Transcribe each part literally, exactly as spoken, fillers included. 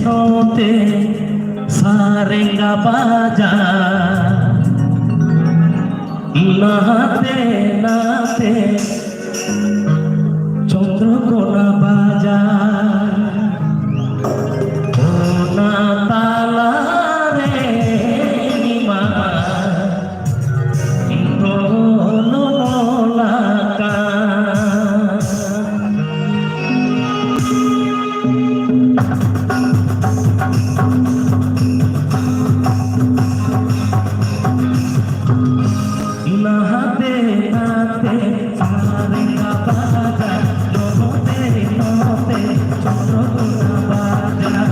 ᱱᱚᱛᱮ ᱥᱟᱨᱮᱝᱜᱟ ᱵᱟᱡᱟᱨ, ᱱᱟᱛᱮ ᱱᱟᱛᱮ ᱪᱚᱱᱫᱨᱚᱠᱳᱱᱟ ᱵᱟᱡᱟᱨ, ᱚᱱᱟ ᱛᱟᱞᱟᱨᱮ ᱤᱧ ᱢᱟ ᱰᱷᱚᱞ ᱞᱟᱠᱟ᱾ ᱱᱟᱛᱮ ᱱᱟᱛᱮ ᱥᱟᱨᱮᱝᱜᱟ ᱵᱟᱡᱟᱨ, ᱱᱚᱛᱮ ᱱᱚᱛᱮ ᱪᱚᱱᱫᱨᱚᱠᱳᱱᱟ ᱵᱟᱡᱟᱨ᱾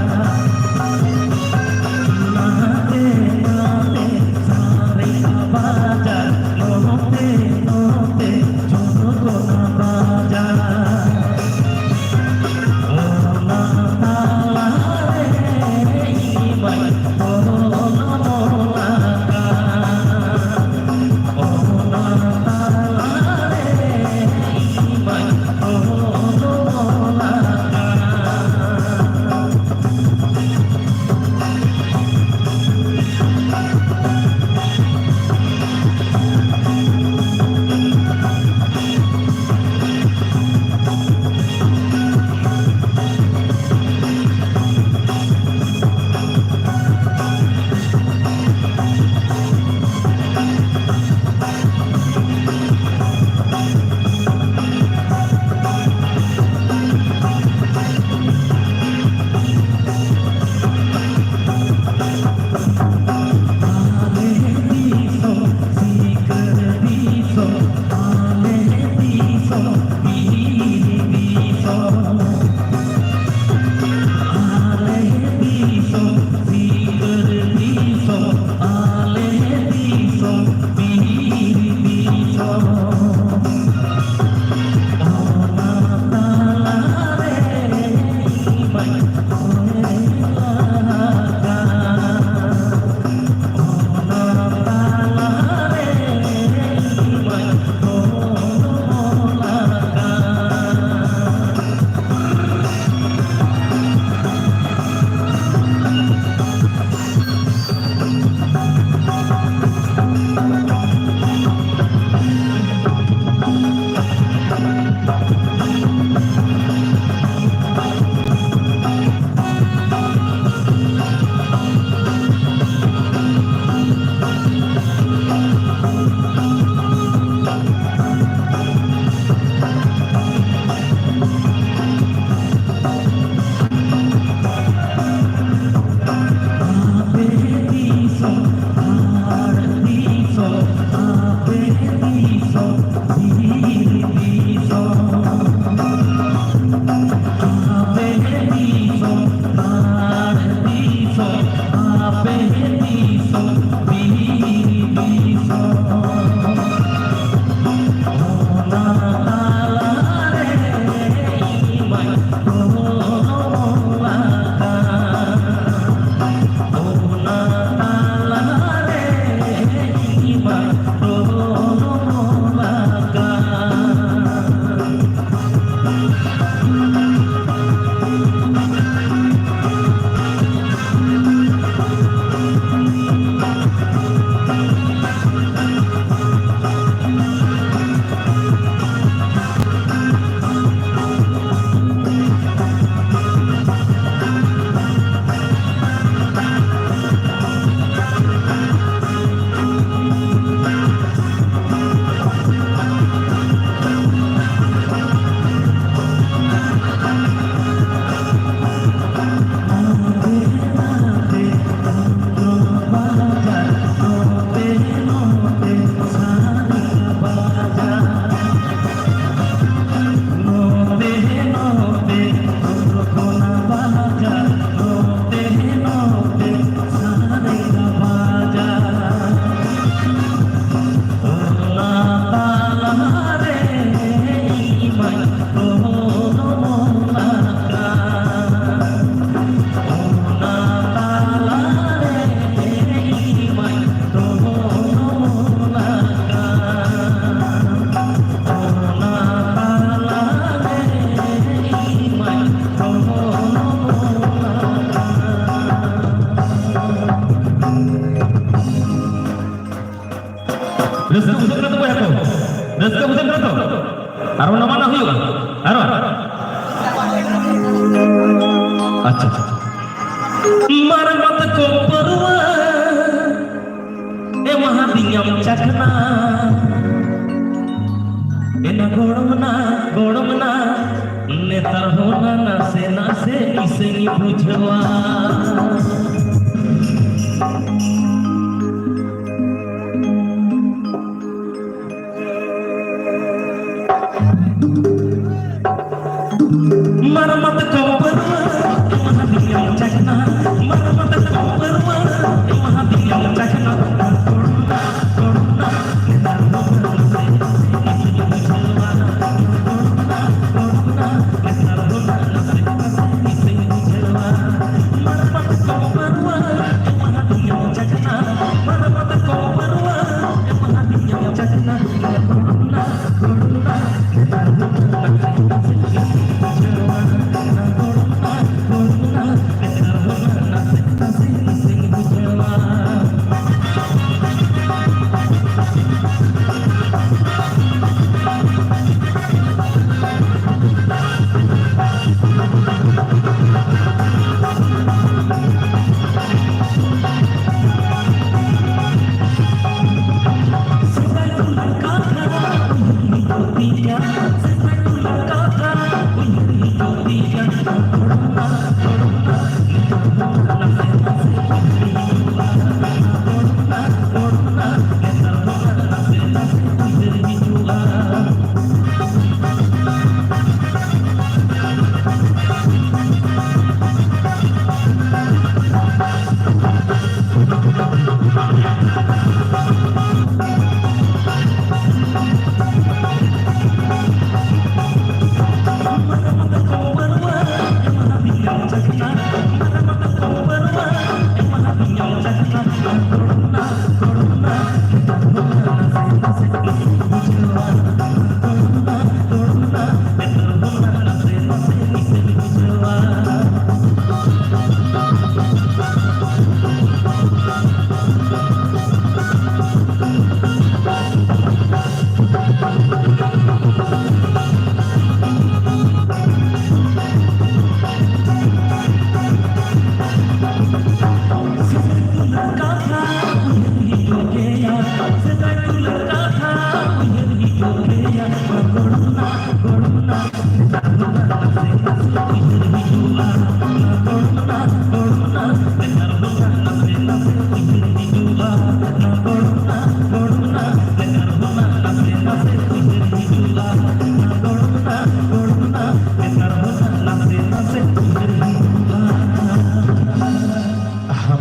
ᱱᱟᱛᱮ ᱱᱟᱛᱮ ᱥᱟᱨᱮᱝᱜᱟ ᱵᱟᱡᱟᱨ, ᱱᱚᱛᱮ ᱱᱚᱛᱮ ᱪᱚᱱᱫᱨᱚᱠᱳᱱᱟ ᱵᱟᱡᱟᱨ᱾ ᱚᱱᱟ ᱛᱟᱞᱟᱨᱮ ᱤᱧ ᱢᱟᱧ ᱵᱚᱞᱚᱱ ᱟᱠᱟᱱ᱾ ᱚᱱᱟ ᱛᱟᱞᱟᱨᱮ ᱨᱟᱹᱥᱠᱟᱹ ᱵᱩᱡᱷᱟᱹᱜ ᱠᱟᱱᱟ ᱛᱚ? ᱟᱨᱚ ᱱᱟᱣᱟ ᱱᱟᱜ ᱦᱩᱭᱩᱜᱼᱟ? ᱟᱨᱚ? ᱟᱪᱪᱷᱟ, ᱟᱪᱪᱷᱟ᱾ ᱢᱟᱨᱢᱟᱛ ᱠᱚ ᱯᱟᱹᱨᱣᱟᱹ ᱮᱢᱟᱫᱤᱧᱟᱢ ᱪᱟᱠᱷᱱᱟ᱾ ᱮᱱᱟ ᱜᱚᱲᱚᱢ ᱱᱟ, ᱜᱚᱲᱚᱢ ᱱᱟ, ᱱᱮᱛᱟᱨ ᱦᱚᱸ ᱱᱟ ᱱᱟᱥᱮ ᱱᱟᱥᱮ ᱤᱥᱟᱹᱧ ᱵᱩᱡᱷᱟᱹᱣᱟ᱾ ᱢᱟᱨᱢᱟᱛ ᱠᱚ ᱯᱟᱹᱨᱣᱟᱹ ᱮᱢᱟᱫᱤᱧᱟᱢ ᱪᱟᱠᱷᱱᱟ, ᱢᱟᱨᱢᱟᱛ ᱠᱚ ᱯᱟᱹᱨᱣᱟᱹ ᱮᱢᱟᱫᱤᱧᱟᱢ ᱪᱟᱠᱷᱱᱟ᱾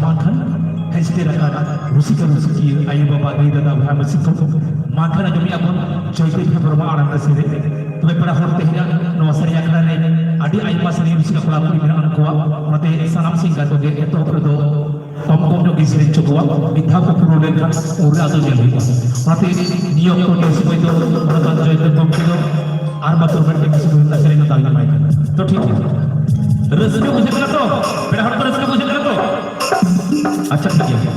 ᱢᱟ ᱠᱷᱟᱱ ᱦᱮᱡ ᱥᱮᱴᱮᱨ ᱟᱠᱟᱱ ᱨᱩᱥᱤᱠᱟ ᱨᱩᱥᱤᱠᱤᱭᱟᱹ ᱟᱭᱳ ᱵᱟᱵᱟ ᱫᱟᱹᱭ ᱫᱟᱫᱟ ᱵᱚᱭᱦᱟ ᱢᱤᱥᱤ ᱠᱚ, ᱢᱟ ᱠᱷᱟᱱ ᱟᱸᱡᱚᱢᱮᱜᱼᱟ ᱵᱚᱱ ᱡᱚᱭᱫᱮᱵ ᱦᱮᱢᱵᱨᱚᱢᱟᱜ ᱟᱲᱟᱝ ᱛᱮ ᱥᱮᱨᱮᱧ᱾ ᱛᱚᱵᱮ ᱯᱮᱲᱟ ᱦᱚᱲ, ᱛᱮᱦᱮᱧᱟᱜ ᱱᱚᱣᱟ ᱥᱮᱨᱮᱧ ᱟᱠᱷᱲᱟ ᱨᱮ ᱟᱹᱰᱤ ᱟᱭᱢᱟ ᱥᱮᱨᱮᱧ ᱨᱩᱥᱤᱠᱟ ᱠᱚᱲᱟ ᱠᱩᱲᱤ ᱢᱮᱱᱟᱜ ᱠᱚᱣᱟ, ᱚᱱᱟᱛᱮ ᱥᱟᱱᱟᱢ ᱥᱤᱝᱜᱟᱨ ᱠᱚᱜᱮ ᱮᱛᱚᱦᱚᱵ ᱨᱮᱫᱚ ᱠᱚᱢ ᱠᱚᱢ ᱧᱚᱜ ᱜᱮ ᱥᱮᱨᱮᱧ ᱦᱚᱪᱚ ᱠᱚᱣᱟ᱾ ᱢᱤᱫ ᱫᱷᱟᱣ ᱠᱚ ᱯᱩᱨᱟᱹᱣ ᱞᱮᱱᱠᱷᱟᱱ ᱩᱱᱨᱮ ᱟᱫᱚ ᱧᱮᱞ ᱦᱩᱭᱩᱜᱼᱟ᱾ ᱚᱱᱟᱛᱮ ᱱᱤᱭᱟᱹ ᱚᱠᱛᱚ, ᱱᱤᱭᱟᱹ ᱥᱚᱢᱚᱭ ᱫᱚ ᱢᱟᱱᱚᱛᱟᱱ ᱡᱚᱭᱫᱮᱵ ᱜᱚᱢᱠᱮ ᱫᱚ ᱟᱨ ᱢᱟᱛᱨᱚ ᱢᱤᱫᱴᱮᱱ ᱥᱮᱨᱮᱧ ᱨᱮᱱᱟᱜ ᱥᱮᱨᱮᱧ ᱫᱚ ᱫᱟᱣ ᱤᱧ ᱮᱢᱟᱭ ᱠᱟᱱᱟ᱾ ᱛᱚ ᱴᱷᱤᱠ ᱜᱮᱭᱟ, ᱨᱟᱹᱥᱠᱟᱹ ᱵᱩᱡᱷᱟᱹᱜ ᱠᱟᱱᱟ ᱛᱚ? ᱯᱮᱲᱟ ᱦᱚᱲ ᱠᱚ ᱨᱟᱹᱥᱠᱟᱹ ᱵᱩᱡᱷᱟᱹᱜ ᱠᱟᱱᱟ ᱛᱚ? ᱟᱪᱪᱷᱟ, ᱴᱷᱤᱠ ᱜᱮᱭᱟ᱾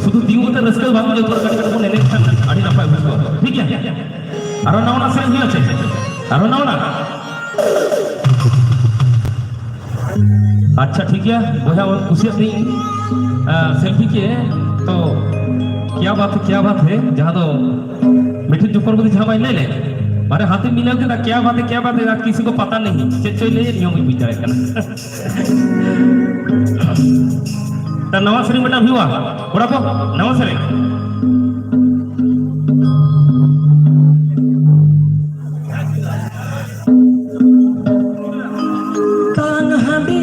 ᱥᱩᱫᱷᱩ ᱛᱤᱸᱜᱩ ᱠᱟᱛᱮ ᱨᱟᱹᱥᱠᱟᱹ ᱵᱟᱝ ᱵᱩᱡᱷᱟᱹᱜ ᱠᱟᱱᱟ, ᱠᱟᱹᱴᱤᱡ ᱠᱟᱹᱴᱤᱡ ᱵᱚᱱ ᱮᱱᱮᱡ ᱠᱷᱟᱱ ᱟᱹᱰᱤ ᱱᱟᱯᱟᱭ ᱵᱩᱡᱷᱟᱹᱜᱼᱟ᱾ ᱴᱷᱤᱠ ᱜᱮᱭᱟ? ᱟᱨᱚ ᱱᱟᱣᱟ ᱱᱟᱣᱟ ᱥᱮᱨᱮᱧ ᱦᱩᱭᱩᱜᱼᱟ ᱪᱮ? ᱟᱨᱚ ᱱᱟᱣᱟ ᱱᱟᱣᱟ? ᱟᱪᱪᱷᱟ, ᱴᱷᱤᱠ ᱜᱮᱭᱟ ᱵᱚᱭᱦᱟ, ᱠᱩᱥᱤᱭᱟᱜ ᱛᱤᱧ, ᱟᱸ, ᱥᱮᱞᱯᱷᱤ ᱠᱮ ᱛᱚ ᱠᱮᱭᱟ ᱵᱟᱛ ᱦᱮ, ᱠᱮᱭᱟ ᱵᱟᱛ ᱦᱮ, ᱡᱟᱦᱟᱸ ᱫᱚ ᱢᱤᱴᱷᱩ ᱪᱚᱠᱚᱨᱵᱚᱨᱛᱤ ᱡᱟᱦᱟᱸ ᱵᱟᱭ ᱞᱟᱹᱭ ᱞᱮᱫ, ᱢᱟᱱᱮ ᱦᱟᱛᱮ ᱢᱤᱞᱟᱹᱣ ᱠᱮᱫᱟ, ᱠᱮᱭᱟ ᱵᱟᱛ ᱦᱮ, ᱠᱮᱭᱟ ᱵᱟᱛ ᱦᱮ, ᱟᱨ ᱠᱤᱥᱤ ᱠᱚ ᱯᱟᱛᱟ ᱱᱮᱦᱤ, ᱪᱮᱫ ᱪᱚᱭ ᱞᱟᱹᱭᱮᱫ, ᱱᱤᱭᱚᱢ ᱵᱟᱹᱧ ᱵᱩᱡᱽ ᱫᱟᱲᱮᱭᱟᱜ ᱠᱟᱱᱟ᱾ ᱛᱟ ᱱᱟᱣᱟ ᱥᱮᱨᱮᱧ ᱢᱤᱫᱴᱟᱝ ᱦᱩᱭᱩᱜᱼᱟ, ᱠᱚᱲᱟ ᱠᱚ, ᱱᱟᱣᱟ ᱥᱮᱨᱮᱧ᱾ ᱛᱟᱝ ᱦᱟᱺᱰᱤ,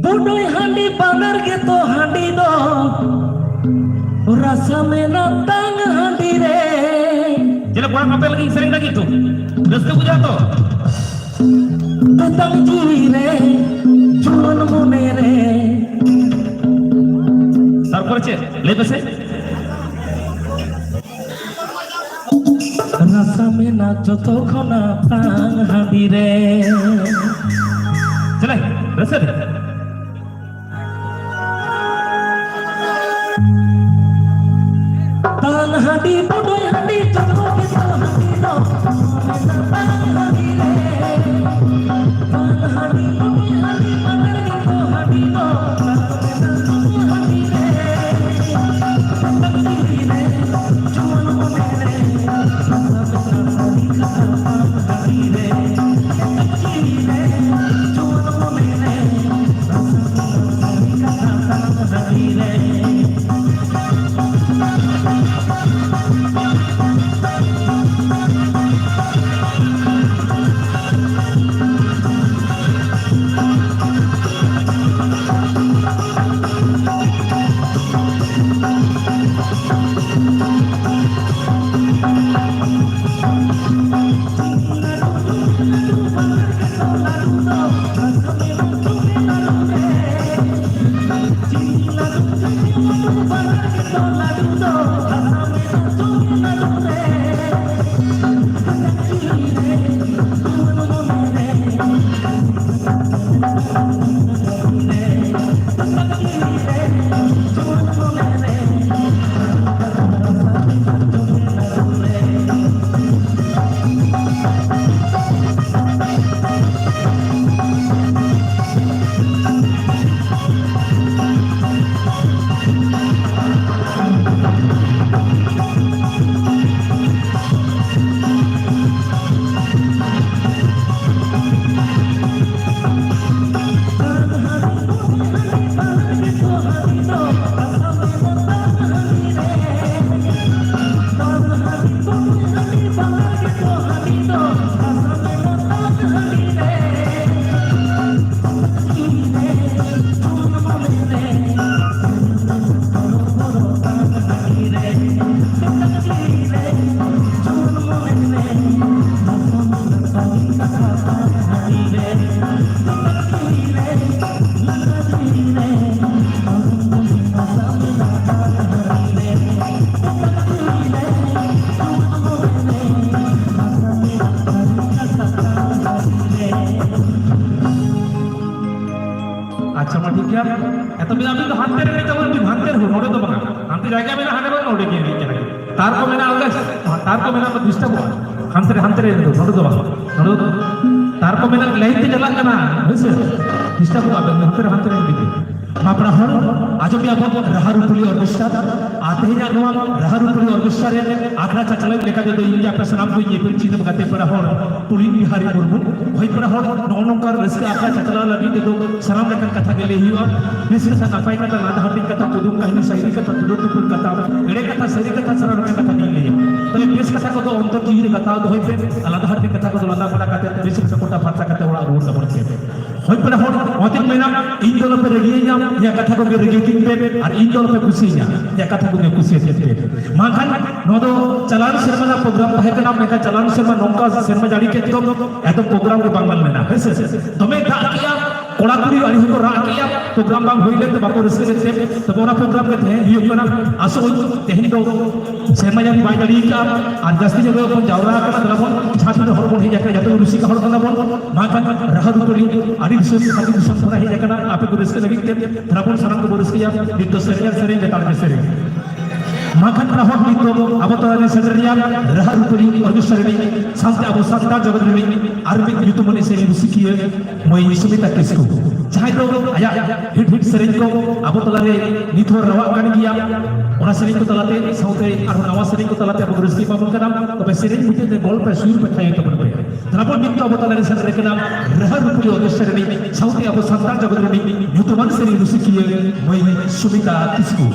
ᱵᱩᱰᱩᱭ ᱦᱟᱺᱰᱤ, ᱵᱟᱱᱟᱨ ᱜᱮᱛᱚ ᱦᱟᱺᱰᱤ ᱫᱚ᱾ ᱨᱟᱥᱟ ᱢᱮᱱᱟᱜ ᱛᱟᱝ ᱦᱟᱺᱰᱤ ᱨᱮ᱾ ᱪᱮᱫ ᱠᱚᱲᱟ ᱠᱚ ᱟᱯᱮ ᱞᱟᱹᱜᱤᱫ ᱥᱮᱨᱮᱧ ᱞᱟᱹᱜᱤᱫ ᱛᱚ? ᱨᱟᱹᱥᱠᱟᱹ ᱵᱩᱡᱷᱟᱹᱜᱼᱟ ᱛᱚ? ᱛᱮᱛᱟᱝ ᱡᱤᱣᱤ ᱨᱮ, ᱡᱩᱣᱟᱹᱱ ᱢᱚᱱᱮ ᱨᱮ᱾ ᱛᱟᱨᱯᱚᱨᱮ ᱪᱮᱫ? ᱞᱟᱹᱭ ᱯᱮᱥᱮ᱾ ᱨᱟᱥᱟ ᱢᱮᱱᱟᱜ ᱡᱚᱛᱚ ᱠᱷᱚᱱᱟᱜ ᱛᱟᱝ ᱦᱟᱺᱰᱤ ᱨᱮ᱾ ᱪᱮᱞᱮ, ᱨᱟᱹᱥᱠᱟᱹ ᱛᱮ᱾ ᱛᱟᱝ ᱦᱟᱺᱰᱤ, ᱵᱚᱰᱚᱭ ᱦᱟᱺᱰᱤ, ᱡᱚᱛᱚ ᱜᱮ ᱛᱟᱝ ᱦᱟᱺᱰᱤ ᱫᱚ᱾ ᱛᱟᱝ ᱦᱟᱺᱰᱤ ᱨᱮ᱾ ᱛᱟᱝ ᱦᱟᱺᱰᱤ, ᱵᱚᱰᱚᱭ ᱦᱟᱺᱰᱤ, ᱵᱟᱱᱟᱨ ᱜᱮ ᱛᱚ ᱦᱟᱺᱰᱤ ᱫᱚ᱾ ᱛᱟᱝ ᱦᱟᱺᱰᱤ ᱨᱮ᱾ ᱡᱩᱣᱟᱹᱱ ᱢᱚᱱᱮ ᱨᱮ᱾ ᱡᱟᱭᱜᱟ ᱢᱮᱱᱟᱜᱼᱟ, ᱦᱟᱸᱰᱮ ᱵᱟᱝ, ᱱᱚᱰᱮ ᱜᱮ ᱮᱱᱮᱡ ᱠᱟᱱᱟ᱾ ᱛᱟᱨ ᱠᱚ ᱢᱮᱱᱟᱜᱼᱟ, ᱚᱸᱰᱮ ᱛᱟᱨ ᱠᱚ ᱢᱮᱱᱟᱜᱼᱟ, ᱰᱤᱥᱴᱟᱵᱚᱜᱼᱟ᱾ ᱦᱟᱱᱛᱮ ᱨᱮ, ᱦᱟᱱᱛᱮ ᱨᱮ ᱮᱱᱮᱡ ᱫᱚ, ᱱᱚᱰᱮ ᱫᱚ ᱵᱟᱝ᱾ ᱱᱚᱰᱮ ᱫᱚ ᱛᱟᱨ ᱠᱚ ᱢᱮᱱᱟᱜ, ᱞᱟᱭᱤᱱ ᱛᱮ ᱪᱟᱞᱟᱜ ᱠᱟᱱᱟ, ᱦᱳᱭ ᱥᱮ, ᱰᱤᱥᱴᱟᱵᱚᱜᱼᱟ, ᱟᱵᱮᱱ ᱦᱟᱱᱛᱮ ᱨᱮ, ᱦᱟᱱᱛᱮ ᱨᱮ ᱮᱱᱮᱡ ᱫᱚ᱾ ᱢᱟ ᱯᱮᱲᱟ ᱦᱚᱲ, ᱟᱸᱡᱚᱢ ᱢᱮᱭᱟ ᱵᱚᱱ ᱨᱟᱦᱟ ᱨᱩᱯᱟᱹᱞᱤ ᱚᱨᱠᱮᱥᱴᱨᱟ᱾ ᱟᱨ ᱛᱮᱦᱮᱧᱟᱜ ᱱᱚᱣᱟ ᱨᱟᱦᱟ ᱨᱩᱯᱟᱹᱞᱤ ᱚᱨᱠᱮᱥᱴᱨᱟ ᱨᱮ ᱟᱠᱷᱲᱟ ᱪᱟᱪᱞᱟᱣ ᱞᱮᱠᱟ ᱛᱮᱫᱚ ᱤᱧ ᱜᱮ ᱟᱯᱮ ᱥᱟᱱᱟᱢ ᱠᱚᱧ ᱧᱮᱯᱮᱞ ᱪᱤᱱᱦᱟᱹᱯ ᱜᱟᱛᱮ ᱯᱮᱲᱟ ᱦᱚᱲ ᱯᱩᱞᱤᱱ ᱵᱤᱦᱟᱨᱤ ᱢᱩᱨᱢᱩ᱾ ᱦᱳᱭ ᱯᱮᱲᱟ ᱦᱚᱲ, ᱱᱚᱜᱼᱚ ᱱᱚᱝᱠᱟ ᱨᱟᱹᱥᱠᱟᱹ ᱟᱠᱷᱲᱟ ᱪᱟᱪᱞᱟᱣ ᱞᱟᱹᱜᱤᱫ ᱛᱮᱫᱚ ᱥᱟᱱᱟᱢ ᱞᱮᱠᱟᱱ ᱠᱟᱛᱷᱟ ᱜᱮ ᱞᱟᱹᱭ ᱦᱩᱭᱩᱜᱼᱟ᱾ ᱵᱮᱥ ᱠᱟᱛᱷᱟ, ᱱᱟᱯᱟᱭ ᱠᱟᱛᱷᱟ, ᱞᱟᱸᱫᱟ ᱦᱟᱹᱴᱤᱧ ᱠᱟᱛᱷᱟ, ᱠᱩᱫᱩᱢ ᱠᱟᱹᱦᱱᱤ, ᱥᱟᱹᱨᱤ ᱠᱟᱛᱷᱟ, ᱫᱩᱞᱟᱹᱲ ᱫᱩᱯᱩᱞ ᱠᱟᱛᱷᱟ, ᱮᱲᱮ ᱠᱟᱛᱷᱟ, ᱥᱟᱹᱨᱤ ᱠᱟᱛᱷᱟ, ᱥᱟᱱᱟᱢ ᱞᱮᱠᱟᱱ ᱠᱟᱛᱷᱟ ᱜᱮᱧ ᱞᱟᱹᱭᱟ᱾ ᱛᱚᱵᱮ ᱵᱮᱥ ᱠᱟᱛᱷᱟ ᱠᱚᱫᱚ ᱚᱱᱛᱚᱨ ᱡᱤᱣᱤ ᱨᱮ ᱜᱟᱛᱟᱣ ᱫᱚᱦᱚᱭ ᱯᱮ, ᱟᱨ ᱞᱟᱸᱫᱟ ᱦᱟᱹᱴᱤᱧ ᱠᱟᱛᱷᱟ ᱠᱚᱫᱚ ᱞᱟᱸᱫᱟ ᱵᱟᱲᱟ ᱠᱟᱛᱮ ᱵᱮᱥ ᱥᱟᱯᱚᱴᱟ ᱯᱷᱟᱨᱪᱟ ᱠᱟᱛᱮ ᱚᱲᱟᱜ ᱨᱩᱣᱟᱹᱲ ᱛᱟᱵᱚᱱ ᱯᱮ᱾ ᱦᱳᱭ ᱯᱮᱲᱟ ᱦᱚᱲ, ᱚᱱᱟᱛᱮᱧ ᱢᱮᱱᱟ, ᱤᱧ ᱫᱚ ᱟᱞᱚᱯᱮ ᱨᱟᱹᱜᱤᱭᱟᱹᱧᱟ, ᱤᱧᱟᱹᱜ ᱠᱟᱛᱷᱟ ᱠᱚᱜᱮ ᱨᱟᱹᱜᱤ ᱛᱤᱧ ᱯᱮ, ᱟᱨ ᱤᱧ ᱫᱚ ᱟᱞᱚᱯᱮ ᱠᱩᱥᱤᱭᱟᱹᱧᱟ, ᱤᱧᱟᱹᱜ ᱠᱟᱛᱷᱟ ᱠᱚᱜᱮ ᱠᱩᱥᱤᱭᱟᱹᱛᱤᱧ ᱯᱮ᱾ ᱵᱟᱝᱠᱷᱟᱱ ᱱᱚᱣᱟ ᱫᱚ ᱪᱟᱞᱟᱣᱮᱱ ᱥᱮᱨᱢᱟ ᱨᱮᱱᱟᱜ ᱯᱨᱳᱜᱨᱟᱢ ᱛᱟᱦᱮᱸ ᱠᱟᱱᱟ, ᱢᱮᱱᱠᱷᱟᱱ ᱪᱟᱞᱟᱣᱮᱱ ᱥᱮᱨᱢᱟ ᱱᱚᱝᱠᱟ ᱥᱮᱨᱢᱟ ᱡᱟᱹᱲᱤ ᱠᱮᱫ ᱫᱚ ᱮᱠᱫᱚᱢ ᱯᱨᱳᱜᱨᱟᱢ ᱜᱮ ᱵᱟᱝ ᱜᱟᱱ ᱞᱮᱱᱟ, ᱦᱮᱸ ᱥᱮ? ᱫᱚᱢᱮ ᱫᱟᱜ ᱠᱮᱜᱼᱟ, ᱠᱚᱲᱟ ᱠᱩᱲᱤ ᱟᱹᱰᱤ ᱦᱚᱲ ᱠᱚ ᱨᱟᱜ ᱠᱮᱜᱼᱟ, ᱯᱨᱳᱜᱨᱟᱢ ᱵᱟᱝ ᱦᱩᱭ ᱞᱮᱱ ᱛᱮ ᱵᱟᱠᱚ ᱨᱟᱹᱥᱠᱟᱹ ᱞᱮᱫ ᱛᱮ᱾ ᱛᱚᱵᱮ ᱚᱱᱟ ᱯᱨᱳᱜᱨᱟᱢ ᱜᱮ ᱛᱮᱦᱮᱧ ᱦᱩᱭᱩᱜ ᱠᱟᱱᱟ᱾ ᱟᱥᱚᱜ ᱟᱹᱧ ᱛᱮᱦᱮᱧ ᱫᱚ ᱥᱮᱨᱢᱟ ᱡᱟᱹᱲᱤ ᱵᱟᱭ ᱡᱟᱹᱲᱤ ᱠᱟᱜᱼᱟ, ᱟᱨ ᱡᱟᱹᱥᱛᱤ ᱧᱚᱜ ᱜᱮ ᱵᱚᱱ ᱡᱟᱣᱨᱟ ᱟᱠᱟᱱᱟ᱾ ᱫᱮᱞᱟ ᱵᱚᱱ ᱡᱟᱦᱟᱸ ᱛᱤᱱᱟᱹᱜ ᱦᱚᱲ ᱵᱚᱱ ᱦᱮᱡ ᱟᱠᱟᱱᱟ, ᱡᱚᱛᱚ ᱜᱮ ᱨᱩᱥᱤᱠᱟ ᱦᱚᱲ ᱠᱟᱱᱟ ᱵᱚᱱ᱾ ᱢᱟ ᱠᱷᱟᱱ ᱨᱟᱦᱟ ᱨᱩᱯᱟᱹᱞᱤ ᱟᱹᱰᱤ ᱫᱤᱥᱚᱢ, ᱟᱹᱰᱤ ᱫᱤᱥᱚᱢ ᱠᱷᱚᱱᱟᱜ ᱦᱮᱡ ᱟᱠᱟᱱᱟ, ᱟᱯᱮ ᱠᱚ ᱨᱟᱹᱥᱠᱟᱹ ᱞᱟᱹᱜᱤᱫ ᱛᱮ᱾ ᱫᱮᱞᱟ ᱵᱚᱱ ᱥᱟᱱᱟᱢ ᱠᱚᱵᱚᱱ ᱨᱟᱹᱥᱠᱟᱹᱭᱟ, ᱱᱤᱛ ᱫᱚ ᱥᱮᱨᱮᱧ ᱟᱨ ᱥᱮᱨᱮᱧ ᱞᱮᱛᱟᱲ ᱜᱮ ᱥᱮᱨᱮᱧ᱾ ᱢᱟ ᱠᱷᱟᱱ ᱯᱮᱲᱟ ᱦᱚᱲ, ᱱᱤᱛ ᱫᱚ ᱟᱵᱚ ᱛᱟᱞᱟ ᱨᱮ ᱥᱮᱴᱮᱨ ᱨᱮᱭᱟ ᱨᱟᱦᱟ ᱨᱩᱯᱟᱹᱞᱤ ᱚᱨᱠᱮᱥᱴᱨᱟ ᱨᱤᱱᱤᱡ ᱥᱟᱶᱛᱮ ᱟᱵᱚ ᱥᱟᱱᱛᱟᱲ ᱡᱚᱜᱚᱛ ᱨᱤᱱᱤᱡ ᱟᱨ ᱢᱤᱫ ᱧᱩᱛᱩᱢᱟᱱ ᱥᱮᱨᱮᱧ ᱨᱩᱥᱤᱠᱤᱭᱟᱹ ᱢᱟᱹᱭ ᱥᱩᱢᱤᱛᱟ ᱠᱤᱥᱠᱩ, ᱡᱟᱦᱟᱸᱭ ᱫᱚ ᱟᱭᱟᱜ ᱦᱤᱴ ᱦᱤᱴ ᱥᱮᱨᱮᱧ ᱠᱚ ᱟᱵᱚ ᱛᱟᱞᱟ ᱨᱮ ᱱᱤᱛ ᱦᱚᱸ ᱨᱟᱣᱟᱜ ᱠᱟᱱ ᱜᱮᱭᱟ᱾ ᱚᱱᱟ ᱥᱮᱨᱮᱧ ᱠᱚ ᱛᱟᱞᱟᱛᱮ, ᱥᱟᱶᱛᱮ ᱟᱨᱦᱚᱸ ᱱᱟᱣᱟ ᱥᱮᱨᱮᱧ ᱠᱚ ᱛᱟᱞᱟᱛᱮ ᱟᱵᱚ ᱠᱚ ᱨᱟᱹᱥᱠᱟᱹ ᱮᱢᱟ ᱵᱚᱱ ᱠᱟᱱᱟ᱾ ᱛᱚᱵᱮ ᱥᱮᱨᱮᱧ ᱢᱩᱪᱟᱹᱫ ᱨᱮ ᱜᱚᱞ ᱯᱮ, ᱥᱩᱨ ᱯᱮ, ᱛᱷᱟᱭᱚ ᱛᱟᱵᱚᱱ ᱯᱮ᱾ ᱛᱟᱨᱯᱚᱨ ᱱᱤᱛ ᱫᱚ ᱟᱵᱚ ᱛᱟᱞᱟ ᱨᱮ ᱥᱮᱴᱮᱨ ᱟᱠᱟᱱᱟ ᱨᱟᱦᱟ ᱨᱩᱯᱟᱹᱞᱤ ᱚᱨᱠᱮᱥᱴᱨᱟ ᱨᱤᱱᱤᱡ ᱥᱟᱶᱛᱮ ᱟᱵᱚ ᱥᱟᱱᱛᱟᱲ ᱡᱚᱜᱚᱛ ᱨᱤᱱᱤᱡ ᱧᱩᱛᱩᱢᱟᱱ ᱥᱮᱨᱮᱧ ᱨᱩᱥᱤᱠᱤᱭᱟᱹ ᱢᱟᱹᱭ ᱥᱩᱢᱤᱛᱟ ᱠᱤᱥᱠᱩ᱾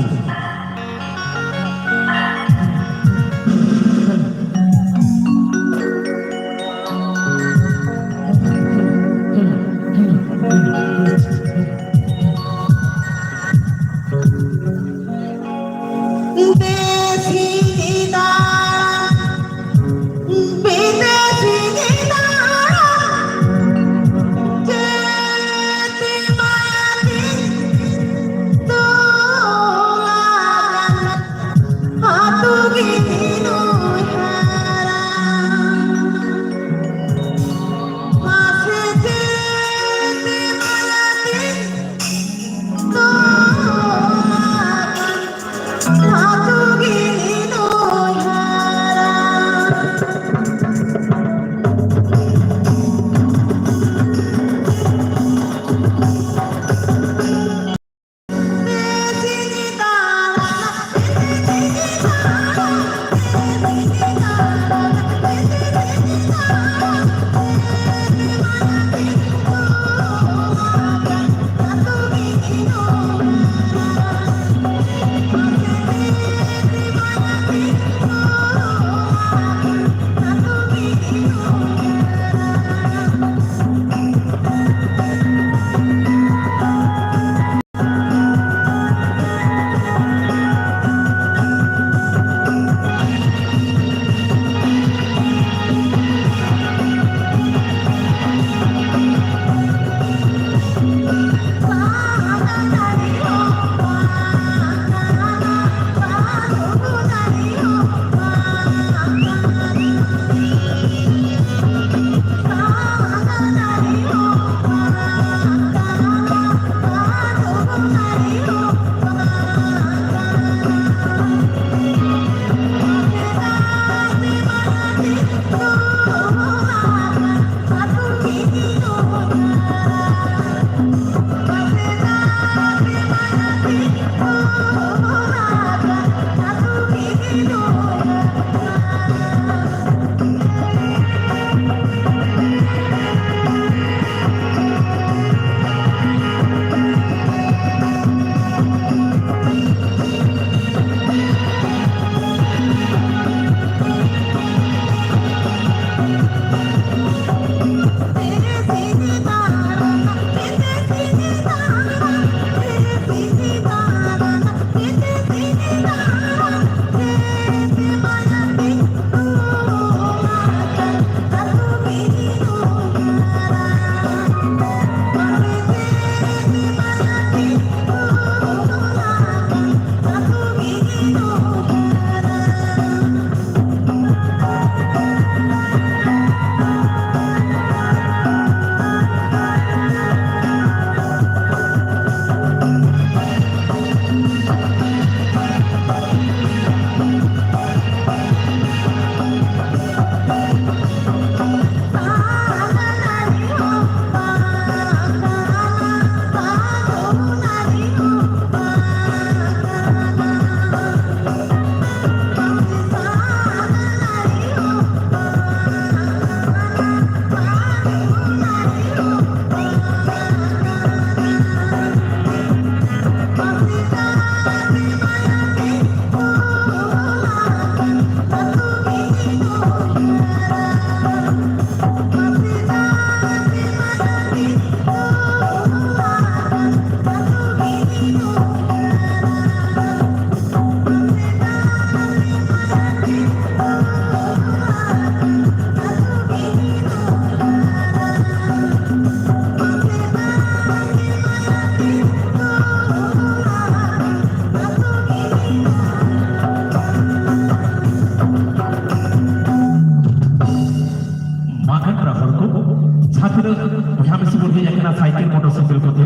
ᱵᱚᱭᱦᱟ ᱢᱤᱥᱤ ᱵᱚᱱ ᱦᱮᱡ ᱟᱠᱟᱱᱟ ᱥᱟᱭᱠᱮᱞ ᱢᱚᱴᱚᱨ ᱥᱟᱭᱠᱮᱞ ᱠᱚᱛᱮ᱾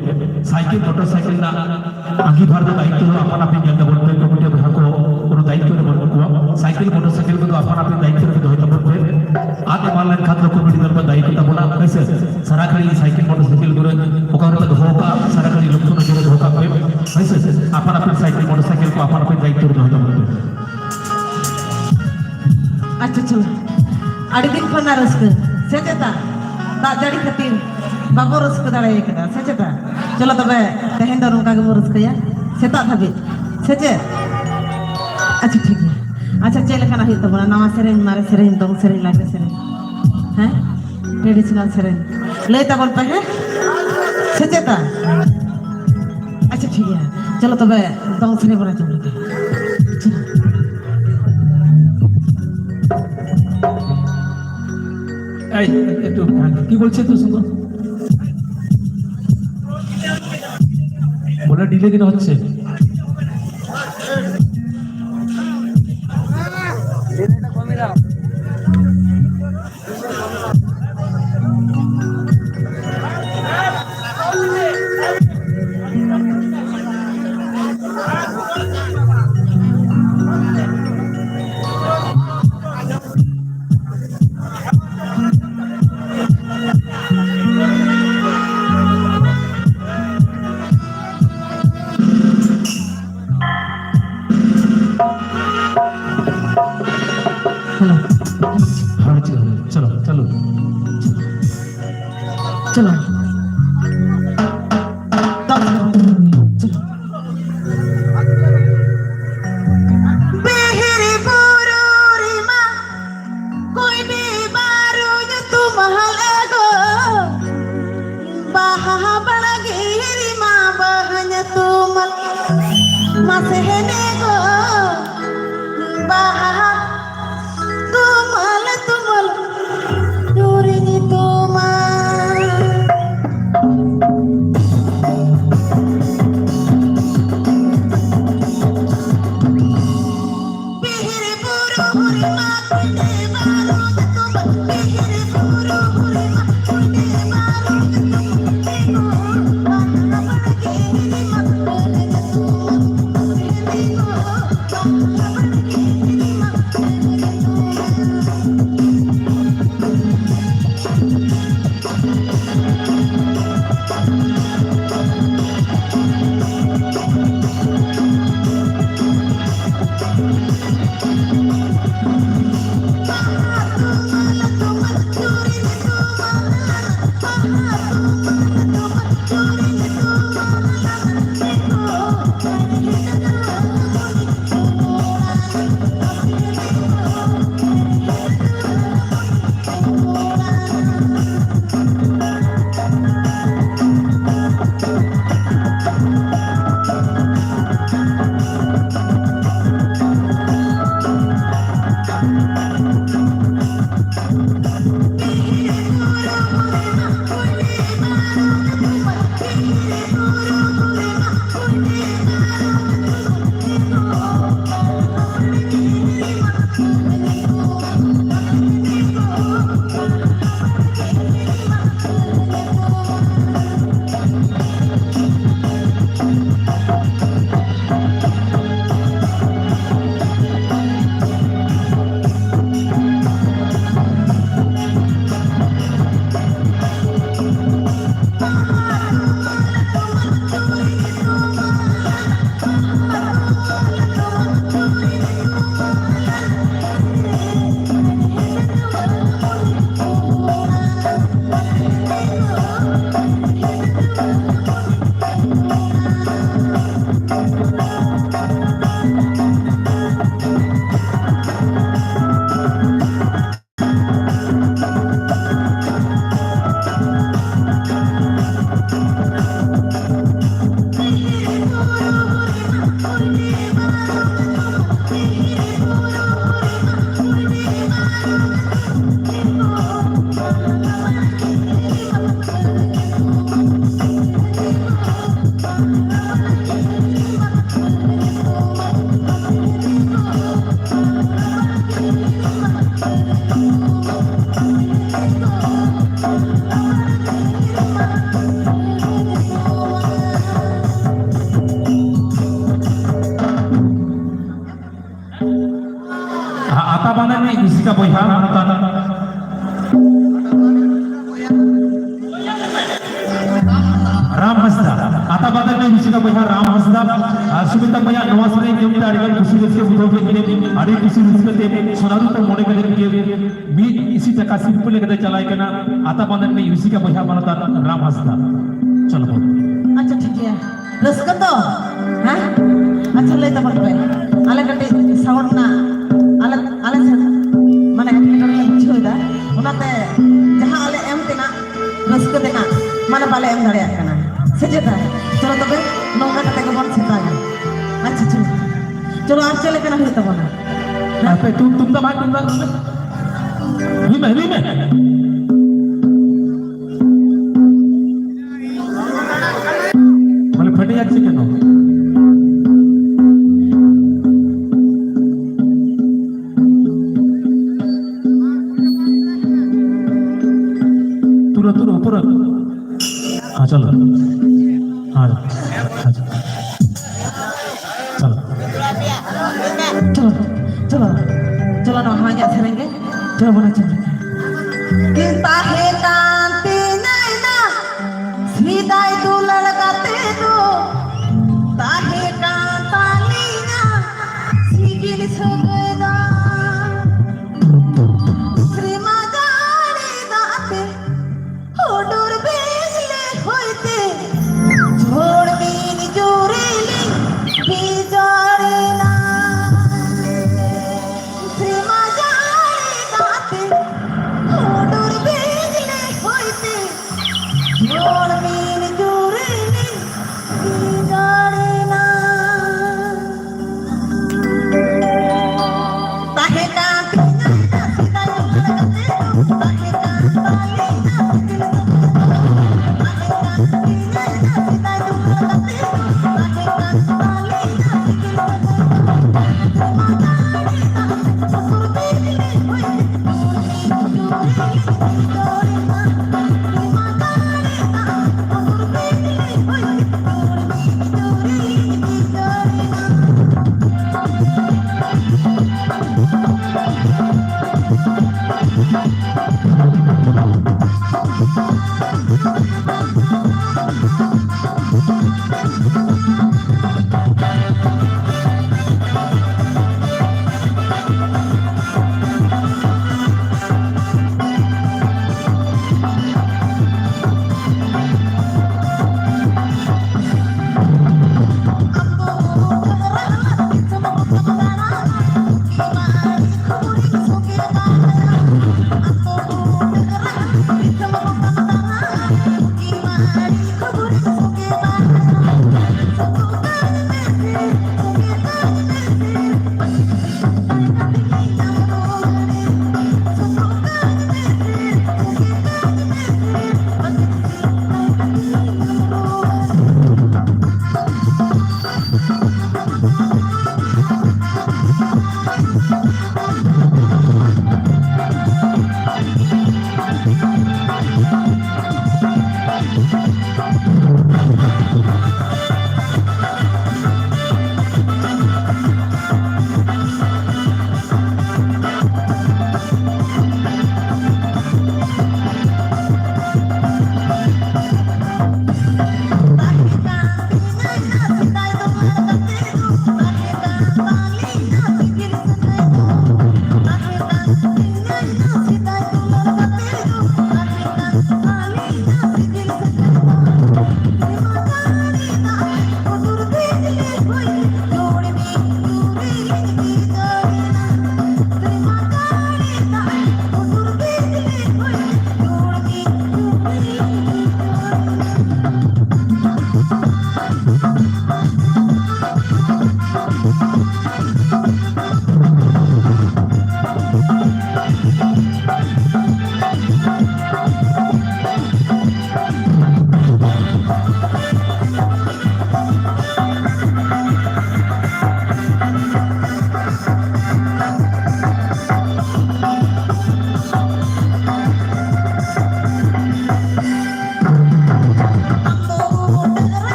ᱥᱟᱭᱠᱮᱞ ᱢᱚᱴᱚᱨ ᱥᱟᱭᱠᱮᱞ ᱨᱮᱱᱟᱜ ᱟᱸᱜᱤᱵᱷᱟᱨ ᱫᱚ ᱫᱟᱭᱤᱛᱛᱚ ᱫᱚ ᱟᱯᱟᱱ ᱟᱹᱯᱤᱱ ᱧᱮᱞ ᱛᱟᱵᱚᱱ ᱯᱮ, ᱠᱚᱢᱤᱴᱤ ᱵᱚᱭᱦᱟ ᱠᱚ ᱠᱳᱱᱳ ᱫᱟᱭᱤᱛᱛᱚ ᱨᱮ ᱵᱟᱹᱱᱩᱜ ᱠᱚᱣᱟ᱾ ᱥᱟᱭᱠᱮᱞ ᱢᱚᱴᱚᱨ ᱥᱟᱭᱠᱮᱞ ᱠᱚᱫᱚ ᱟᱯᱟᱱ ᱟᱹᱯᱤᱱ ᱫᱟᱭᱤᱛᱛᱚ ᱨᱮ ᱫᱚᱦᱚᱭ ᱛᱟᱵᱚᱱ ᱯᱮ᱾ ᱟᱫ ᱮᱢᱟᱱ ᱞᱮᱱᱠᱷᱟᱱ ᱫᱚ ᱠᱚᱢᱤᱴᱤ ᱫᱚᱞ ᱯᱮ ᱫᱟᱭᱤ ᱠᱚ ᱛᱟᱵᱚᱱᱟ, ᱦᱳᱭ ᱥᱮ᱾ ᱥᱟᱨᱟ ᱜᱷᱟᱹᱲᱤ ᱥᱟᱭᱠᱮᱞ ᱢᱚᱴᱚᱨ ᱥᱟᱭᱠᱮᱞ ᱠᱚᱨᱮ ᱚᱠᱟ ᱠᱚᱨᱮ ᱯᱮ ᱫᱚᱦᱚ ᱠᱟᱜᱼᱟ, ᱥᱟᱨᱟ ᱜᱷᱟᱹᱲᱤ ᱞᱚᱠᱠᱷᱚ ᱱᱚᱡᱚᱨ ᱨᱮ ᱫᱚᱦᱚ ᱠᱟᱜ ᱯᱮ, ᱦᱳᱭ ᱥᱮ᱾ ᱟᱯᱟᱱ ᱟᱹᱯᱤᱱ ᱥᱟᱭᱠᱮᱞ ᱢᱚᱴᱚᱨ ᱥᱟᱭᱠᱮᱞ ᱠᱚ ᱟᱯᱟᱱ ᱟᱹᱯᱤᱱ ᱫᱟᱭᱤᱛᱛᱚ ᱨᱮ ᱫᱚᱦᱚᱭ ᱛᱟᱵᱚᱱ ᱯᱮ᱾ ᱟᱪᱪᱷᱟ, ᱪᱚᱞᱚ᱾ ᱟᱹᱰᱤ ᱫᱤᱱ ᱠᱷᱚᱱ ᱨᱮᱱᱟᱜ ᱨᱟᱹᱥᱠᱟᱹ᱾ ᱥᱮ ᱪᱮᱛᱟ? ᱫᱟᱜ ᱡᱟᱹᱲᱤ ᱠᱷᱟᱹᱛᱤᱨ ᱵᱟᱵᱚ ᱨᱟᱹᱥᱠᱟᱹ ᱫᱟᱲᱮ ᱠᱟᱫᱟ, ᱥᱮ ᱪᱮᱛᱟ? ᱪᱚᱞᱚ ᱛᱚᱵᱮ, ᱛᱮᱦᱮᱧ ᱫᱚ ᱱᱚᱝᱠᱟ ᱜᱮᱵᱚ ᱨᱟᱹᱥᱠᱟᱹᱭᱟ, ᱥᱮᱛᱟᱜ ᱫᱷᱟᱹᱵᱤᱡ᱾ ᱥᱮ ᱪᱮᱫ? ᱟᱪᱪᱷᱟ, ᱴᱷᱤᱠ ᱜᱮᱭᱟ᱾ ᱟᱪᱪᱷᱟ, ᱪᱮᱫ ᱞᱮᱠᱟᱱᱟᱜ ᱦᱩᱭᱩᱜ ᱛᱟᱵᱚᱱᱟ? ᱱᱟᱣᱟ ᱥᱮᱨᱮᱧ, ᱢᱟᱨᱮ ᱥᱮᱨᱮᱧ, ᱫᱚᱝ ᱥᱮᱨᱮᱧ, ᱞᱟᱜᱽᱲᱮ ᱥᱮᱨᱮᱧ? ᱦᱮᱸ? ᱴᱨᱮᱰᱤᱥᱚᱱᱟᱞ ᱥᱮᱨᱮᱧ᱾ ᱞᱟᱹᱭ ᱛᱟᱵᱚᱱ ᱯᱮ, ᱦᱮᱸ? ᱥᱮ ᱪᱮᱛᱟ? ᱟᱪᱪᱷᱟ, ᱴᱷᱤᱠ ᱜᱮᱭᱟ᱾ ᱪᱚᱞᱚ ᱛᱚᱵᱮ, ᱫᱚᱝ ᱥᱮᱨᱮᱧ ᱵᱚᱱ ᱟᱸᱡᱚᱢ ᱞᱮᱜᱮ᱾ ᱪᱚᱞᱚ। এই, একটু, হ্যাঁ, কি বলছে তো শুনো। বলে ডিলে কেন হচ্ছে? हेलो। हाँ जी, चलो, चलो। चलो। चलो। ᱵᱤᱦᱤᱨ ᱵᱩᱨᱩ ᱨᱮᱢᱟ ᱠᱩᱭᱰᱤ ᱵᱟᱹᱨᱩ ᱧᱩᱛᱩᱢᱟᱱ ᱮᱜᱳ᱾ ᱵᱟᱦᱟ ᱵᱟᱲᱜᱮ ᱨᱮᱢᱟ ᱵᱟᱦᱟ ᱧᱩᱛᱩᱢᱟᱱ ᱢᱟᱥᱮ ᱦᱮᱱᱮ ᱜᱳ᱾ ᱵᱟᱦᱟ ᱛᱩᱢᱟᱹᱞ ᱛᱩᱢᱟᱹᱞ ᱪᱩᱨᱤ ᱧᱩᱛᱩᱢᱟᱱ᱾ ᱵᱤᱦᱤᱨ ᱵᱩᱨᱩ ᱨᱮᱢᱟ ᱠᱩᱭᱰᱤ ᱵᱟᱹᱨᱩ ᱧᱩᱛᱩᱢᱟᱱ, ᱵᱤᱦᱤᱨ ᱵᱩᱨᱩ ᱨᱮᱢᱟ ᱠᱩᱭᱰᱤ ᱟᱛᱟ ᱵᱟᱸᱫᱮ ᱨᱤᱱᱤᱡ ᱨᱩᱥᱤᱠᱟ ᱵᱚᱭᱦᱟ ᱢᱟᱱᱚᱛᱟᱱ ᱨᱟᱢ ᱦᱟᱸᱥᱫᱟ, ᱟᱛᱟ ᱵᱟᱸᱫᱮ ᱨᱤᱱᱤᱡ ᱨᱩᱥᱤᱠᱟ ᱵᱚᱭᱦᱟ ᱨᱟᱢ ᱦᱟᱸᱥᱫᱟ, ᱟᱨ ᱥᱩᱢᱤᱛᱟ ᱵᱚᱭᱦᱟ ᱱᱚᱣᱟ ᱥᱮᱨᱮᱧ ᱟᱸᱡᱚᱢ ᱛᱮ ᱟᱹᱰᱤ ᱜᱟᱱ ᱠᱩᱥᱤ ᱨᱟᱹᱥᱠᱟᱹ ᱵᱩᱡᱷᱟᱹᱣ ᱠᱮᱫ ᱛᱮ ᱟᱹᱰᱤ ᱠᱩᱥᱤ ᱨᱟᱹᱥᱠᱟᱹ ᱛᱮ ᱥᱚᱱᱟᱨᱩ ᱛᱮ ᱢᱚᱱᱮ ᱠᱮᱫᱮ ᱜᱮ ᱢᱤᱫ ᱤᱥᱤ ᱴᱟᱠᱟ ᱥᱤᱨᱯᱟᱹ ᱞᱮᱠᱟᱛᱮ ᱪᱟᱞᱟᱭ ᱠᱟᱱᱟ ᱟᱛᱟ ᱵᱟᱸᱫᱮ ᱨᱤᱱᱤᱡ ᱨᱩᱥᱤᱠᱟ ᱵᱚᱭᱦᱟ ᱢᱟᱱᱚᱛᱟᱱ ᱨᱟᱢ ᱦᱟᱸᱥᱫᱟ᱾ ᱪᱚᱞᱚ ᱵᱚᱱ᱾ ᱟᱪᱪᱷᱟ, ᱴᱷᱤᱠ ᱜᱮᱭᱟ᱾ ᱨᱟᱹᱥᱠᱟᱹ ᱛᱚ? ᱦᱮᱸ? ᱟᱪᱪᱷᱟ, ᱞᱟᱹᱭ ᱛᱟᱵᱚᱱ ᱯᱮ᱾ ᱟᱞᱮ ᱠᱟᱹᱴᱤᱡ sound ᱨᱮᱱᱟᱜ ᱟᱞᱮ, ᱟᱞᱮ ᱥᱮᱫ ᱢᱟᱱᱮ ᱮᱴᱠᱮᱴᱚᱬᱮ ᱞᱮ ᱵᱩᱡᱷᱟᱹᱣ ᱮᱫᱟ᱾ ᱚᱱᱟᱛᱮ ᱡᱟᱦᱟᱸ ᱟᱞᱮ ᱮᱢ ᱛᱮᱱᱟᱜ ᱨᱟᱹᱥᱠᱟᱹ ᱛᱮᱱᱟᱜ ᱢᱟᱱᱮ ᱵᱟᱞᱮ ᱮᱢ ᱫᱟᱲᱮᱭᱟᱜ ᱠᱟᱱᱟ᱾ ᱥᱮ ᱪᱮᱫ? ᱪᱚᱞᱚ ᱛᱚᱵᱮ ᱱᱚᱝᱠᱟ ᱠᱟᱛᱮ ᱜᱮᱵᱚᱱ ᱥᱮᱛᱟᱜᱟ᱾ ᱟᱪᱪᱷᱟ, ᱪᱚᱞᱚ᱾ ᱪᱚᱞᱚ ᱟᱨ ᱪᱮᱫ ᱞᱮᱠᱟᱱᱟᱜ ᱦᱩᱭᱩᱜ ᱛᱟᱵᱚᱱᱟ? ᱟᱯᱮ ᱛᱩᱢ-, ᱛᱩᱢᱫᱟᱜ ᱵᱟᱝ ᱛᱩᱢᱫᱟᱜ ᱛᱩᱢᱫᱟᱜ᱾ ᱨᱩᱭ ᱢᱮ, ᱨᱩᱭ ᱢᱮ᱾ ᱵᱚᱞᱮ ᱯᱷᱟᱴᱮ ᱡᱟᱪᱪᱷᱮ ᱠᱮᱱ? ᱛᱩᱨᱟᱹ, ᱛᱩᱨᱟᱹ, ᱯᱩᱨᱟᱹ᱾ ᱦᱮᱸ, ᱪᱚᱞᱚ᱾ ᱦᱮᱸ, ᱦᱮᱸ, ᱪᱚᱞᱚ᱾ ᱪᱚᱞᱚ, ᱪᱚᱞᱚ, ᱪᱚᱞᱚ, ᱱᱚᱣᱟ ᱦᱟᱣᱟ ᱧᱚᱜ ᱥᱮᱨᱮᱧ ᱜᱮ᱾ ᱪᱚᱞᱚ, ᱵᱚᱱ ᱟᱸᱡᱚᱢ ᱞᱮᱜᱮ᱾ ᱠᱤᱱ ᱛᱟᱦᱮᱸ ᱠᱟᱱ ᱛᱤᱧᱟᱹ ᱮᱱᱟ, ᱥᱮᱫᱟᱭ ᱫᱩᱞᱟᱹᱲ ᱜᱟᱛᱮ ᱫᱚ᱾ ᱛᱟᱦᱮᱸ ᱠᱟᱱ ᱛᱟᱹᱞᱤᱧᱟ, ᱥᱤᱵᱤᱞ ᱥᱟᱹᱜᱟᱹᱭ ᱫᱚ᱾ ᱥᱮᱨᱢᱟ ᱡᱟᱹᱲᱤ ᱫᱟᱜ ᱛᱮ ᱦᱩᱰᱩᱨ ᱵᱤᱡᱽᱞᱤ ᱦᱚᱭᱛᱮ ᱡᱷᱚᱲ ᱢᱤᱫ ᱡᱳᱨᱮ ᱞᱤᱸᱜᱤ ᱡᱟᱹᱲᱤᱱᱟ᱾ ᱥᱮᱨᱢᱟ ᱡᱟᱹᱲᱤ ᱫᱟᱜ ᱛᱮ ᱦᱩᱰᱩᱨ ᱵᱤᱡᱽᱞᱤ ᱦᱚᱭᱛᱮ ᱡᱷᱚᱲ ᱢᱤᱫ ᱡᱳᱨᱮ ᱞᱤᱸᱜᱤ ᱡᱟᱹᱲᱤᱱᱟ᱾ ᱛᱟᱦᱮᱸ ᱠᱟᱱ ᱛᱤᱧᱟ ᱥᱮᱫᱟᱭ ᱫᱩᱞᱟᱹᱲ ᱜᱟᱛᱮ ᱠᱚ, ᱛᱟᱦᱮᱸ ᱠᱟᱱ ᱛᱟᱞᱤᱧᱟ ᱥᱤᱵᱤᱞ ᱥᱟᱹᱜᱟᱹᱭ ᱫᱚ᱾ ᱛᱟᱦᱮᱸ ᱠᱟᱱ ᱛᱤᱧᱟ ᱥᱮᱫᱟᱭ ᱫᱩᱞᱟᱹᱲ ᱜᱟᱛᱮ ᱠᱚ, ᱛᱟᱦᱮᱸ ᱠᱟᱱ ᱛᱟᱞᱤᱧᱟ ᱥᱤᱵᱤᱞ ᱥᱟᱹᱜᱟᱹᱭ ᱫᱚ᱾ ᱥᱮᱨᱢᱟ ᱡᱟᱹᱲᱤ ᱫᱟᱜ ᱦᱩᱰᱩᱨ ᱵᱤᱡᱽᱞᱤ ᱦᱚᱭ ᱛᱮ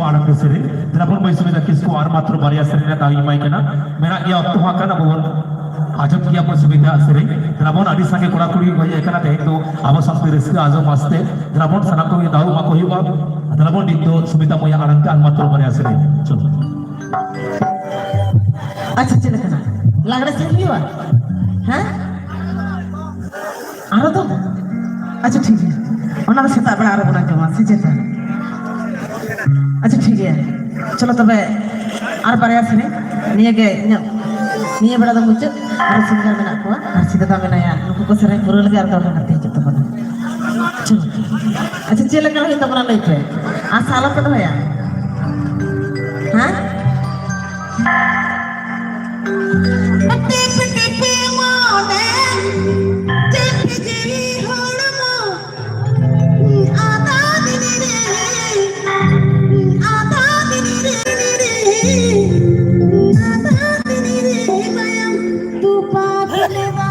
ᱟᱲᱟᱝ ᱛᱮ ᱥᱮᱨᱮᱧ᱾ ᱫᱮᱞᱟ ᱵᱚᱱ ᱢᱟᱹᱭ ᱥᱩᱢᱤᱛᱟ ᱠᱤᱥᱠᱩ ᱟᱨ ᱢᱟᱛᱨᱚ ᱵᱟᱨᱭᱟ ᱥᱮᱨᱮᱧ ᱨᱮᱱᱟᱜ ᱫᱟᱣ ᱤᱧ ᱮᱢᱟᱭ ᱠᱟᱱᱟ᱾ ᱢᱮᱱᱟᱜ ᱜᱮᱭᱟ, ᱚᱠᱛᱚ ᱦᱚᱸ ᱟᱠᱟᱱᱟ, ᱟᱵᱚ ᱵᱚᱱ ᱟᱸᱡᱚᱢ ᱜᱮᱭᱟ ᱵᱚᱱ ᱥᱩᱢᱤᱛᱟ ᱥᱮᱨᱮᱧ᱾ ᱫᱮᱞᱟ ᱵᱚᱱ, ᱟᱹᱰᱤ ᱥᱟᱸᱜᱮ ᱠᱚᱲᱟ ᱠᱩᱲᱤ ᱠᱚ ᱦᱮᱡ ᱟᱠᱟᱱᱟ ᱛᱮᱦᱮᱧ ᱫᱚ ᱟᱵᱚ ᱥᱟᱶᱛᱮ ᱨᱟᱹᱥᱠᱟᱹ ᱟᱸᱡᱚᱢ ᱟᱥᱛᱮ᱾ ᱫᱮᱞᱟ ᱵᱚᱱ ᱥᱟᱱᱟᱢ ᱠᱚᱜᱮ ᱫᱟᱣ ᱮᱢᱟ ᱠᱚ ᱦᱩᱭᱩᱜᱼᱟ᱾ ᱫᱮᱞᱟ ᱵᱚᱱ ᱱᱤᱛ ᱫᱚ ᱥᱩᱢᱤᱛᱟ ᱢᱟᱹᱭᱟᱜ ᱟᱲᱟᱝ ᱛᱮ ᱟᱨ ᱢᱟᱛᱨᱚ ᱵᱟᱨᱭᱟ ᱥᱮᱨᱮᱧ᱾ ᱪᱚᱞᱚ᱾ ᱟᱪᱪᱷᱟ, ᱪᱮᱫ ᱞᱮᱠᱟᱱᱟᱜ ᱞᱟᱜᱽᱲᱮ ᱥᱮᱨᱮᱧ ᱦᱩᱭᱩᱜᱼᱟ? ᱦᱮᱸ? ᱟᱨᱚ ᱫᱚ? ᱟᱪᱪᱷᱟ, ᱴᱷᱤᱠ ᱜᱮᱭᱟ, ᱚᱱᱟ ᱫᱚ ᱥᱮᱛᱟᱜ ᱵᱮᱲᱟ ᱟᱨᱚ ᱵᱚᱱ ᱟᱸᱡᱚᱢᱟ, ᱥᱮ ᱪᱮᱫ? ᱟᱪᱪᱷᱟ, ᱴᱷᱤᱠ ᱜᱮᱭᱟ, ᱪᱚᱞᱚ ᱛᱚᱵᱮ ᱟᱨ ᱵᱟᱨᱭᱟ ᱥᱮᱨᱮᱧ᱾ ᱱᱤᱭᱟᱹ ᱜᱮ ᱤᱧᱟᱹᱜ ᱱᱤᱭᱟᱹ ᱵᱮᱲᱟ ᱫᱚ ᱢᱩᱪᱟᱹᱫ᱾ ᱟᱨᱚ ᱥᱤᱝᱜᱟᱨ ᱢᱮᱱᱟᱜ ᱠᱚᱣᱟ, ᱟᱨ ᱥᱤᱫᱟᱹ ᱫᱟ ᱢᱮᱱᱟᱭᱟ, ᱱᱩᱠᱩ ᱠᱚ ᱥᱮᱨᱮᱧ ᱯᱩᱨᱟᱹᱣ ᱞᱮᱜᱮ ᱟᱨ ᱫᱚᱲᱦᱟ ᱠᱟᱛᱮ ᱦᱤᱡᱩᱜ ᱛᱟᱵᱚᱱᱟ᱾ ᱪᱚᱞᱚ᱾ ᱟᱪᱪᱷᱟ, ᱪᱮᱫ ᱞᱮᱠᱟ ᱦᱩᱭᱩᱜ ᱛᱟᱵᱚᱱᱟ ᱞᱟᱹᱭ ᱯᱮ, ᱟᱥᱟ ᱟᱞᱚᱯᱮ ᱫᱚᱦᱚᱭᱟ᱾ ᱦᱮᱸ? ᱴᱤᱯ ᱴᱤᱯ ᱢᱚᱱᱮ, ᱴᱤᱯ ᱡᱤᱣᱤ ᱦᱚᱲᱢᱚ, ᱟᱫᱟ ᱫᱤᱱ ᱨᱮ, ᱟᱫᱟ ᱫᱤᱱ ᱨᱮ, ᱟᱫᱟ ᱫᱤᱱ ᱨᱮ ᱢᱟᱭᱟᱢ ᱛᱚᱯᱟ ᱞᱮᱫᱟ᱾